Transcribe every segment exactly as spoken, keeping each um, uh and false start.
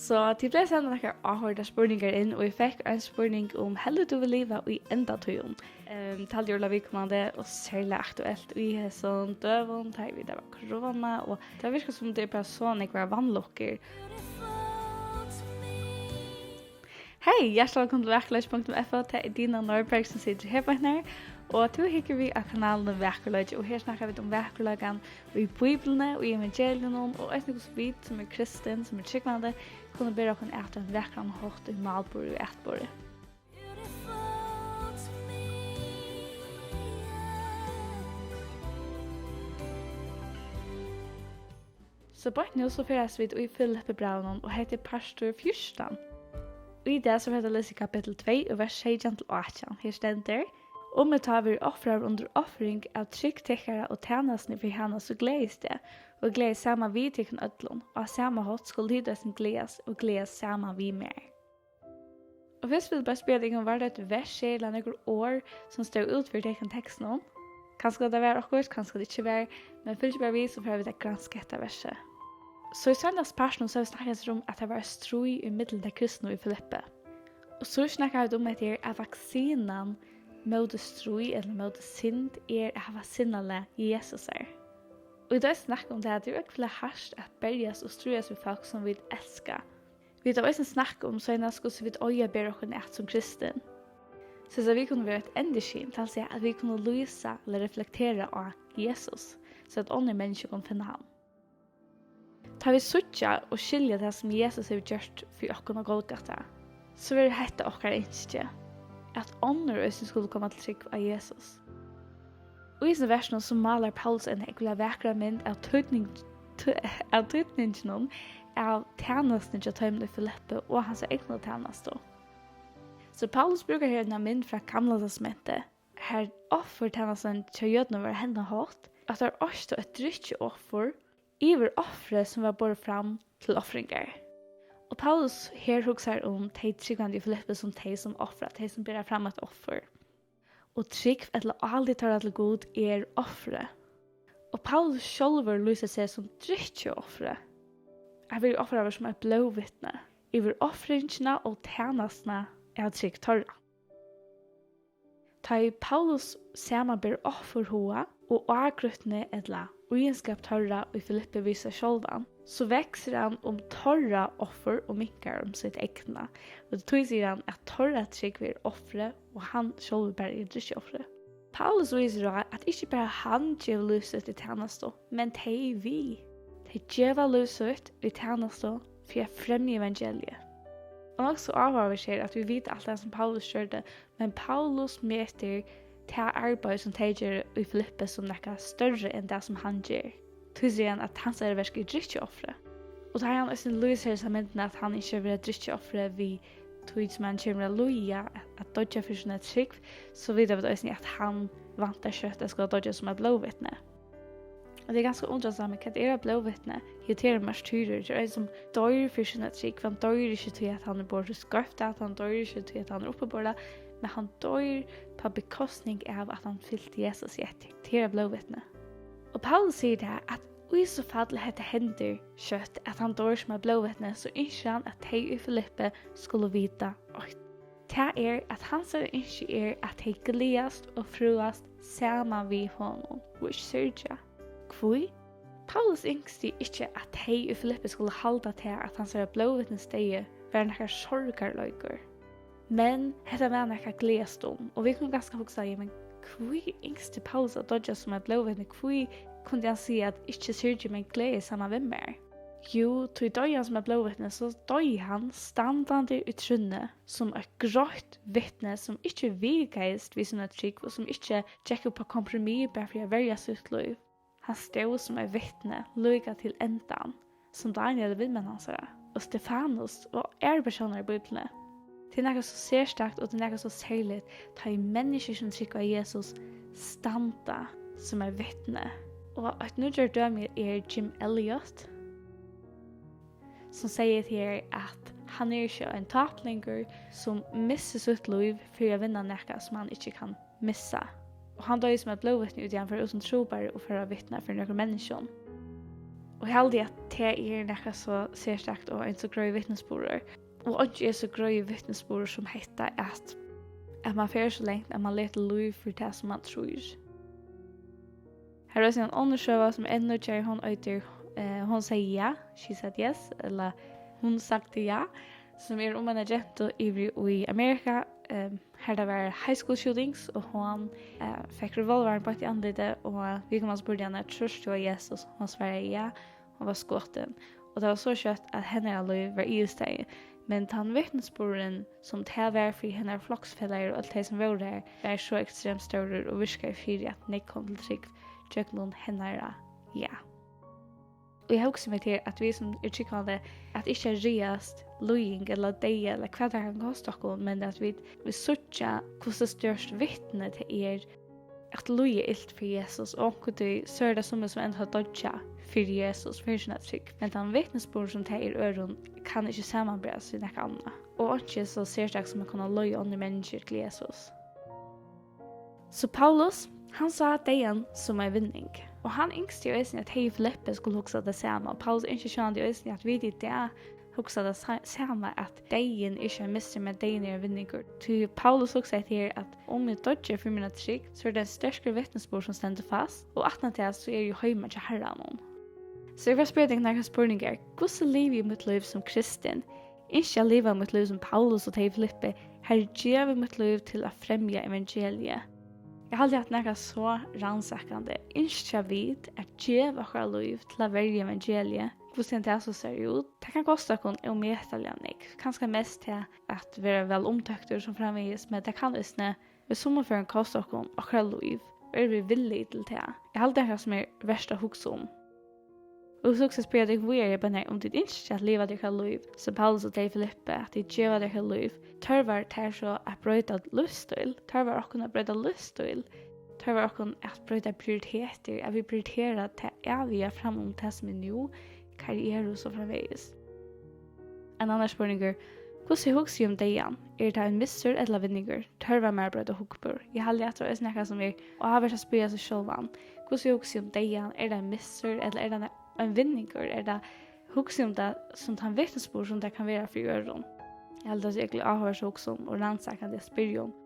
So, tit flest senda nakrar áhugaverdar spurningar inn, og eg fekk ein spurning um, heldur tú vil liva í endatíðum? Ehm, tað er ordiliga viðkomandi og serliga aktuelt í hesum døgum, tá ið vit hava korona, og tað virkar sum, tað er bara so nógvar vanlukkur. Hey, hjartaliga vælkomin til vakurleiki punktum f o. Tað er Dina Norberg, sum situr her beint nú, og tú hyggur við á kanalini Vakurleiki, og her snakka vit um vakurleikan í Bíbliuni og í evangeliunum, og eisini hvussu vit, sum eru kristin, sum eru trúgvandi, kunnu bera okkum at á ein vakran hátt í málburði og atburði. So beint nú so ferðast vit í Filippibrævinum, og hetta er partur fjúrtan. Í dag so fer at lesa í kapittul tvey og vers seytjan til átjan. Her stendur: Um eg tá verði ofraður undir ofring av trúgv tykkara og tænastuni fyri hana, so gleðist eg, og gleðist saman við tykkum øllum, og á sama hátt skulu tit eisini gleðast og gleðast saman við mær. Og fyrst vil eg bara spyrja tykkum, var tað eitt vers ella nøkur orð, sum stóð út fyri tykkum tekstinum? Kanska tað var okkurt, kanska tað ikki var, men fylg bara við, so fara vit at granska hetta versið. So í seinasta partinum so hava vit snakkað um, at tað var stríð ímillum tey kristnu í Filippi. Og so snakka vit um, at her er vaksinan móti stríð ella móti synd er at hava sinnalag Jesusar. Og í dag snakka um tað, at tað er ógvuliga hart at berjast og stríðast við fólk, sum vit elska. Vit hava eisini snakkað um seinast, hvussu vit eiga at bera okkum at sum kristin, so at vit kunnu vera eitt endurskin, tað vil siga, at vit kunnu lýsa ella reflektera á Jesus, so at onnur menniskju kunnu finna hann. Tá vit síggja og skilja tað, sum Jesus hevur gjørt fyri okkum á Golgata, so verður hetta okkara ynski, at onnur eisini skulu koma til trúgv á Jesus. Og í hesum versinum so málar Paulus eina ógvuliga vakra mynd av týdning-, tý-, av týdninginum av tænastuni hjá teimum í Filippi og hansara egnu tænastu. So Paulus brúkar her eina mynd frá Gamla Testamenti, har offurtænastan hjá jødunum var á hendan hátt, at teir oystu eitt drykkjuoffur yvir offrið, sum var borið fram til ofringar. Og Paulus her hugsar um tey trúgvandi í Filippi sum tey, sum ofra, tey, sum bera fram eitt offur. Og trúgv ella álit teirra til Gud er offrið. Og Paulus sjálvur lýsir seg sum drykkjuoffrið, at verða ofraður sum eitt blóðvitni yvir ofringina og tænastuna av trúgv teirra. Tá ið Paulus samanber offurhuga og ágrýtni ella íðinskap teirra í Filippi við seg sjálvan, so veksur hann um teirra offur og minkar um sítt egna. Og tí sigur hann, at teirra trúgv er offrið, og hann sjálvur bara er drykkjuoffrið. Paulus vísir á, at ikki bara hann gevur lív sítt í tænastu, men tey við. Tey geva lív sítt í tænastu fyri at fremja evangeliið. Og nokk so áhugavert er, at vit vita alt tað, sum Paulus gjørdi, men Paulus metir tað arbeiði, sum tey gera í Filippi, sum nakað størri enn tað, sum hann ger. Tí sigur hann, at hansara verk er drykkjuoffrið. Og tá hann eisini lýsir hesa myndina, at hann ynskir at vera drykkjuoffrið við tí, sum hann kemur at líða, at, at doyggja fyri sína trúgv, so vita vit eisini, at hann væntar skjótt at skula doyggja sum eitt blóðvitni. Og tað er ganska undrasamt, hvat er eitt blóðvitni? Jú, tað eru martýrar, tað er ein, sum doyr fyri sína trúgv. Hann doyr ikki, tí at hann er borið skeivt at, hann doyr ikki, tí at hann er uppiborið, men hann doyr á kostnað av, at hann fylgdi Jesus eftir. Tað er eitt blóðvitni. Og Paulus sigur tað, at í so fall hetta hendir skjótt, at hann doyr sum eitt blóðvitni, so ynskir hann, at tey í Filippi skulu vita eitt. Tað er, at hansara ynski er, at tey gleðast og frøast saman við honum og ikki syrgja. Hví? Paulus ynskti ikki, at tey í Filippi skulu halda tað, at hansara blóðvitnisdeyði var nakar sorgarleikur. Men hetta var nakað at gleðast um, og vit kunnu kanska hugsa, ja, men hví ynskti Paulus at doyggja sum eitt blóðvitni? Hví kundi hann siga, at ikki syrgið, men gleðið saman við mær? Jú, tí doyði hann sum eitt blóðvitni, so doyði hann standandi í trúnni sum eitt greitt vitni, sum ikki vikaðist við sína trúgv og sum ikki gekk upp á kompromiss bara fyri at verja sítt lív. Hann stóð sum eitt vitni líka til endan, sum Daniel og vinmenn hansara, og Stefanus og aðrir persónar í Bíbliuni. Tað er nakað so serstakt, og tað er nakað so serligt, tá ið menniskjur, sum trúgva á Jesus, standa sum eitt vitni. Og eitt nýggjari dømi er Jim Elliot, sum segði her, at hann er ikki ein tápulingur, sum missir sítt lív fyri at vinna nakað, sum hann ikki kann missa. Og hann doyði sum eitt blóðvitni, í tí hann fór út sum trúboðari og fór at vitna fyri nøkrum menniskjum. Og eg haldi, at tað er nakað so serstakt og ein so greiður vitnisburður. Og einki er so greiður vitnisburður sum hetta, at, at man fer so langt, at man letur lív fyri tað, sum man trýr. Har er eisini ein onnur søga, sum er enn nýggjari, hon eitur, eh, Hon segði ja, She Said Yes, ella Hon sagdi ja, sum er um eina gentu yvir í Amerika, eh, har tað var high school shootings, og hon, eh, fekk revolvaran beint í andlitið, og viðkomandi spurdi hana: "Trýrt tú á Jesus?" Hon svaraði ja, hon var skotin. Og tað var so skjótt, at hennara lív var yvirstaðið. Men tann vitnisburðurin, sum tað var fyri hennara floksfelagar og øll tey, sum vóru har, var so ekstremt stórur og virkaði fyri, at nógv kom til trúgv gjøgnum hennara ja. Og eg hugsi meg til, at vit sum eru trúgvandi, at ikki at ræðast líðing ella deyða, ella hvat tað kann kosta okkum, men at vit, vit síggja, hvussu stórt vitni tað er at líða ilt fyri Jesus, og onkuntíð so er tað summi, sum enntá doyggja fyri Jesus, fyri sína trúgv. Men tann vitnisburður, sum tað er øðrum, kann ikki samanberast við nakað annað. Og einki er so serstakt sum at kunna leiða onnur menniskju til Jesus. So Paulus, hann sá deyðan sum ein vinning. Og hann ynskti eisini, at tey í Filippi skulu hugsa tað sama. Og Paulus ynskir sjálvandi eisini, at vit í dag hugsa tað sa-, sama, at deyðin er ikki ein missur, men deyðin er ein vinningur. Tí Paulus hugsaði hetta her, at um eg doyggi fyri mína trúgv, so er tað ein sterkur vitnisburður, sum stendur fast, og aftan á tað, so eri eg heima hjá Harranum. So eg vil spyrja tykkum nakrar spurningar. Hvussu livi eg mítt lív sum kristin? Ynski eg at liva mítt lív sum Paulus og tey í Filippi? Harri, gevi mítt lív til at fremja evangeliið. Eg haldi, at nakað so rannsakandi. Ynskja vit at geva okkara lív til at verja evangeliið? Hvussu enn tað so sær út, tað kann kosta okkum ómetaliga nógv. Kanska mest tað at vera væl umtóktur sum framvegis, men tað kann eisini í summum førum kosta okkum okkara lív. Eru vit villig til tað? Eg haldi, nakað sum er vert at hugsa um. Og so skal eg spyrja tykkum víðari, bara, um tit ynskja at liva tykkara lív, sum Paulus og tey í Filippi, at tit geva tykkara lív, tørvar tær so at broyta lívsstíl? Tørvar okkum at broyta lívsstíl? Tørvar okkum at broyta prioritetir, at vit prioritera tað æviga fram um tað sum er nú, karrieru og so framvegis? Ein annar spurningur: Hvussu hugsi eg um deyðan? Er tað ein missur ella vinningur? Tørvar mær at broyta hugburð? Eg haldi, at tað er eisini nakað, sum er áhugavert at spyrja seg sjálvan. Hvussu hugsi eg um deyðan? Er tað ein missur ella er tað ein vinningur? Er tað, hugsi eg um tað sum tann vitnisburð, sum tað kann vera fyri øðrum? Eg haldi, at tað er øgiliga áhugavert at hugsa um og rannsakandi at spyrja um.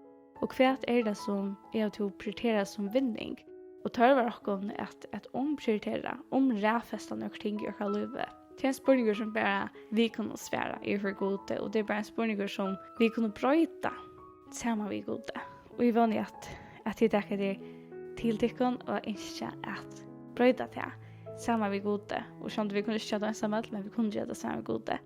Og hvat er tað, sum eg og tú prioriterar sum vinning? Og tørvar okkum at, at umprioritera, umraðfesta nøkur ting í okkara lívi? Tað er ein spurningur, sum bara vit kunnu svara yvir fyri Gudi, og tað er bara ein spurningur, sum vit kunnu broyta saman við Gudi. Og eg vóni, at, at tit taka tað til tykkum og ynskja at broyta tað saman við Gudi. Og sjálvandi, vit kunnu ikki gera tað einsamøll, men vit kunnu gera tað saman við Gudi.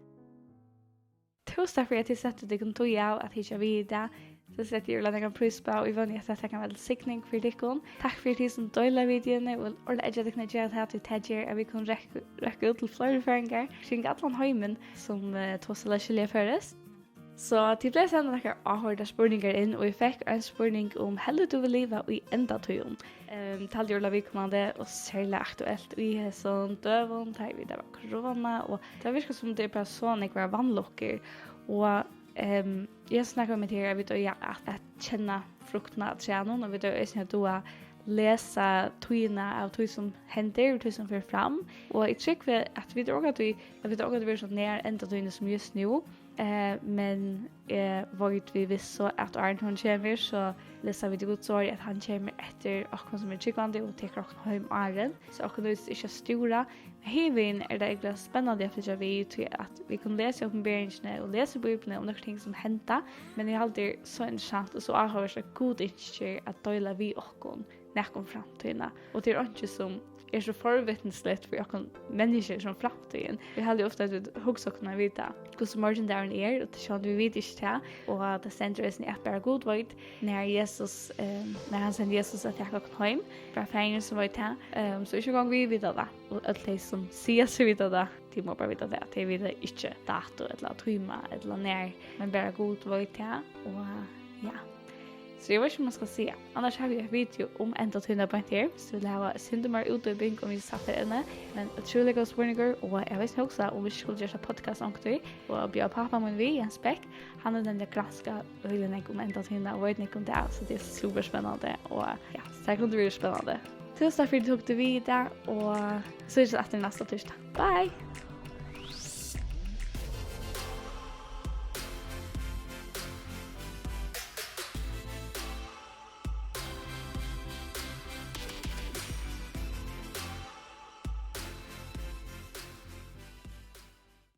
Túsund takk fyri, at tit settu tykkum tíð av at hyggja við í dag. Tað seti eg øgiliga nógvan prís á, og eg vóni, at hetta kann vera til signing fyri tykkum. Takk fyri, tit sum deila videoini, og orðið eggja tykkum at gera tað, tí tað ger, at vit kunnu røkka, røkka út til fleiri føroyingar kring allan heimin, sum, eh, tosa ella skilja føroyskt. So tit leysa henda nakrar áhugaverdar spurningar inn, og eg fekk ein spurning um, heldur tú, vit liva í endatíðum? Ehm, tað haldi eg er øgiliga viðkomandi og serliga aktuelt í hesum døgum, tá ið vit hava korona, og tað virkar, sum tað er bara so nógvar vanlukkur. Og, ehm, eg snakkaði um hetta her, at vit eiga at, at kenna fruktina av trænum, og vit eiga eisini at duga lesa tíðina av tí, sum hendir, og tí, sum fer fram. Og eg trúgvi, at vit ongantíð, at vit ongantíð verða so nær endatíðini sum júst nú. Eh, men eg veit við vissu, at áðrenn hon kemur, so lesa vit í Guds orði, at hann kemur eftir okkum sum eru trúgvandi og tekur okkum heim áðrenn. So okkum nýtist ikki at stúra. Men hinvegin er tað øgiliga spennandi at fylgja við, tí at vit kunnu lesa í Opinberingini og lesa í Bíbliuni um nøkur ting, sum henda. Men eg haldi, tað er so interessant og so áhugavert, at Gud ynskir at deila við okkum nakað um framtíðina. Og tað er einki, sum er so forvitnisligt fyri okkum menniskjur sum framtíðin. Vit halda ofta, at vit hugsa okkum at vita, hvussu morgindagurin er, og tað er sjálvandi, vit vita ikki tað. Og tað stendur eisini, at bara Gud veit, nær Jesus, eh, nær hann sendi Jesus at taka okkum heim. Bara Faðirin, sum veit tað. Ehm, so ikki eingong vit vita tað. Og øll tey, sum siga seg vita tað, tey mugu bara vita tað, at tey vita ikki dato ella tíma ella nær, men bara Gud veit tað. Og ja. So eg veit ikki, hvat man skal siga. Annars havi eg eitt video um endatíðina beint her, so vil hava eitt sindur meira útdjúping um hetta evni. Men ótrúliga góður spurningur, og eg havi eisini hugsað, um vit ikki skuldu gjørt eitt podcast onkuntíð, og bjóða pápa mín við, Jens Bech. Hann hevur nemliga granskað øgiliga nógv um endatíðina og veit nógv um tað, so tað er super spennandi, og ja, so tað kundi verið spennandi. Túsund takk fyri, at tú tók teg við í dag, og síggjast aftur næsta týsdag. Bye!